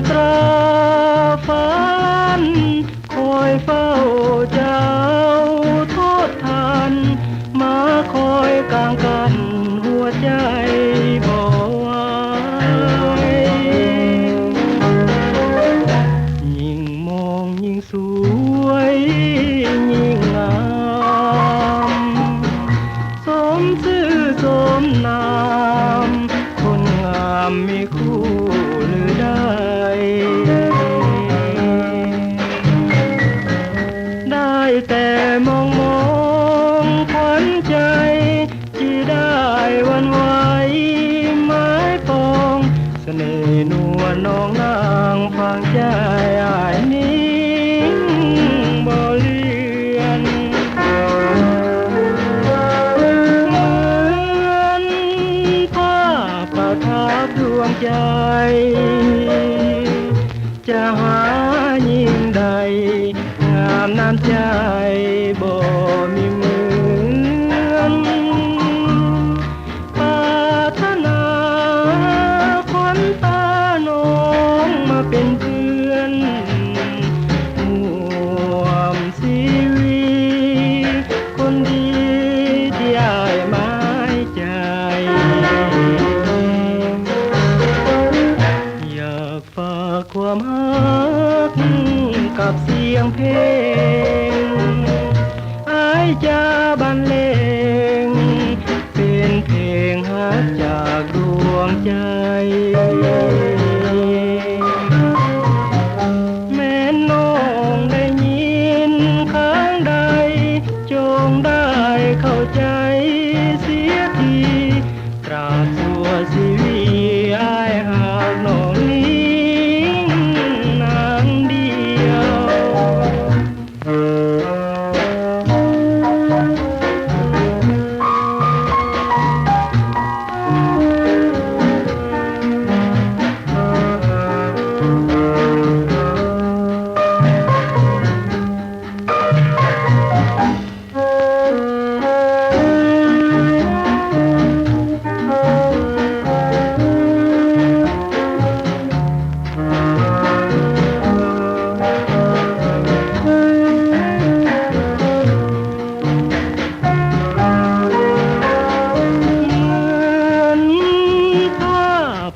ຕຣາຝັນ ຄອຍເຝົ້າເຈົ້າທົດທັນ ມາຄອຍກາງກັ້ນຫົວໃຈບໍ່ໄຫວ. ຍິ່ງມອງຍິ່ງສວຍຍິ່ງງາມ ສົມຊື່ສົມນາມ ຄົນງາມມີຄູ່ຫຼືໃດ ໄດ້ແຕ່ມອງໆ ຂວັນໃຈ ຊິໄດ້ຫວັ່ນໄຫວ ໝາຍປອງ ສະເໜ່ນົວນນ້ອງນາງ ຝັງໃຈອ້າຍນິ່ງບໍ່ເລື່ອນ ເໝືອນພາບປະທັບດວງໃຈ ຈະຫາຍິ່ງໃດ ງາມນຳໃຈບໍ່ມີເໝືອນ ປາດຖະໜາຂວັນຕານ້ອງມາເປັນເພື່ອນ ຮ່ວມຊີວິດ ຄົນດີທີ່ອ້າຍໝາຍໃຈ ຢາກ ຝາກຄວາມຮັກກັບສຽງເພງ ອ້າຍຈະບັນເລງ ເປັນເພງຮັກຈາກດວງໃຈ ແມ່ນນ້ອງໄດ້ຍິນຄັ້ງໃດ ຈົ່ງໄດ້ເຂົ້າໃຈເສຍທີ ຕາບຊົ່ວຊີວິດ ອ້າຍຮັກນ້ອງຍິງນາງດຽວ.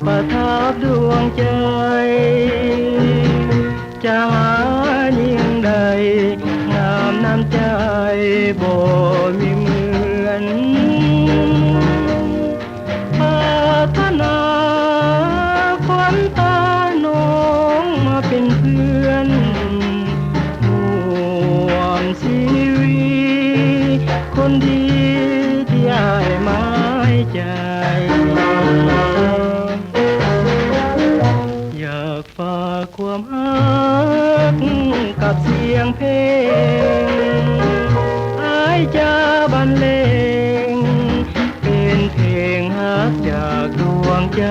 ປະທັບດວງໃຈ ຈະຫາຍິ່ງໃດ ງາມນຳໃຈບໍ່ມີເໝືອນ ປາດຖະໜາຂວັນຕານ້ອງມາເປັນເພື່ອນ ຮ່ວມຊີວິດ ຄົນດີທີ່ອ້າຍໝາຍໃຈ ຢາກ ຝາກຄວາມຮັກກັບສຽງເພງ ອ້າຍຈະບັນເລງ ເປັນເພງຮັກຈາກດວງໃຈ.